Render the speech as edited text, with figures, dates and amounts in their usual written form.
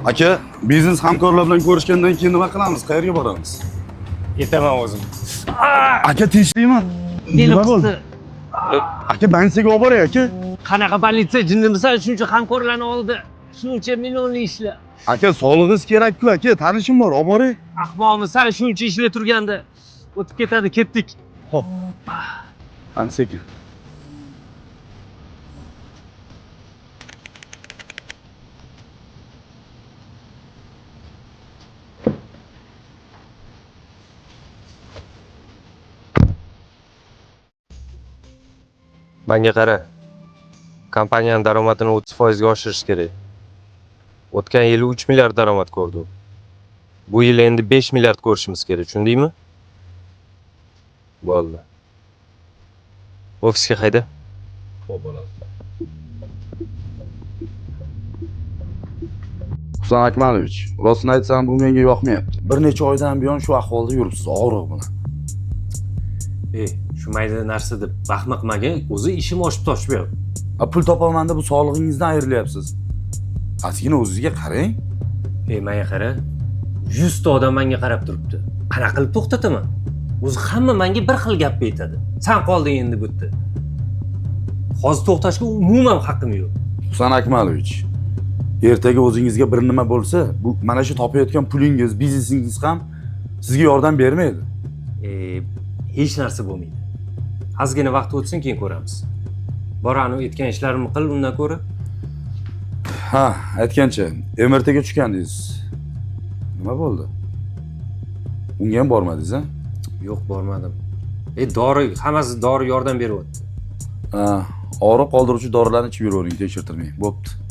Aka, biznes hamkorlar bilan ko'rishgandan keyin nima qilamiz? Qayerga boramiz? Yetaman o'zim. Aka, tinchlikmi? Nima bo'ldi? Aka, больницаga olib boray, aka. Qanaqa politsiya jinnimisan shuncha hamkorlarni oldi. Shuncha millionli ishlar. Aka, sog'lig'ingiz kerak-ku, aka. Tanishim bor, olib boray. Ahmoqmisan shuncha ishlar turganda. O'tib ketadi, ketdik. Xo'p. Ana sekin. Manga qara. Kompaniyani daromadini 30% ga oshirish kerak. O'tgan yili 3 milliard daromad ko'rdi. Bu yil endi 5 milliard ko'rishimiz kerak, tushundingmi? Bo'ldi. Ofisga hayda. Husan Akmalovich, rostini aytsam, bu menga yoqmayapti. Bir necha oydan buyon shu ahvolda yuribsiz, og'riq bilan. Ey, shu mayda narsa deb vahma qilmagin, o'zi ishim oshib toshib yo'q. A, pul topaman deb bu sog'lig'ingizdan ayrilyapsiz. Ozgina o'zingizga qarang. Ey, menga qara. 100 ta odam menga qarab turibdi. Qanaqa qilib to'xtataman? O'zi hamma menga bir xil gapni aytadi. San qolding endi bu yerda. Hozir to'xtashga umuman haqqim yo'q. Husan Akmalovich, ertaga o'zingizga bir nima bo'lsa, bu mana shu topayotgan pulingiz, biznesingiz ham sizga yordam bermaydi. E, hech narsa bo'lmaydi. Ozgina vaqt o'tsin, keyin ko'ramiz. Bor, anu aytgan ishlarimni qil, undan ko'ra. Ha, aytgancha, MRT ga tushgandingiz. Nima bo'ldi? Unga ham bormadingiz, a? Yo'q, bormadim. E, dori, hammasi dori yordam beryapti. Ha, og'riq qoldiruvchi dorilarni ichib yuravering, tekshirtirmay. Bo'pti.